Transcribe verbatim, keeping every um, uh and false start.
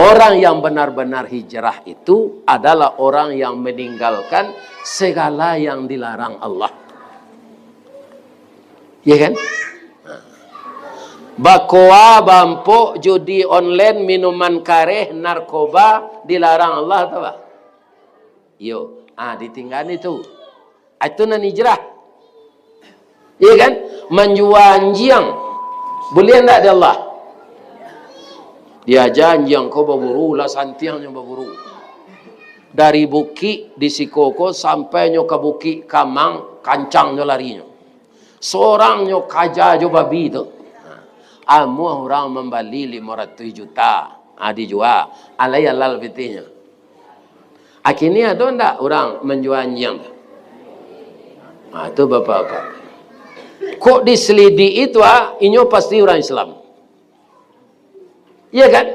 Orang yang benar-benar hijrah itu adalah orang yang meninggalkan segala yang dilarang Allah. Ya kan? Bakoa, bampok, judi online, minuman kareh, narkoba, dilarang Allah, tahu tak? Iyo, ah, ditinggal itu. Ah, itu nan hijrah. Iya kan? Manjua anjiang. Buliah ndak di Allah? Diaja anjiang ko baburu, lah santiangnyo baburu. Dari bukik di siko ko sampai nyo ka bukik Kamang, kancang nyo larinyo. Sorang nyo kaja jo babi tu. Amuah urang mambali limo ratuih juta, ah, dijua. Alai halal pitihnyo. Kini ado ndak urang manjua anjiang tu? Ah, tu bapak-bapak. Kok diselidiki tu, ah, inyo pasti urang Islam. Iya kan?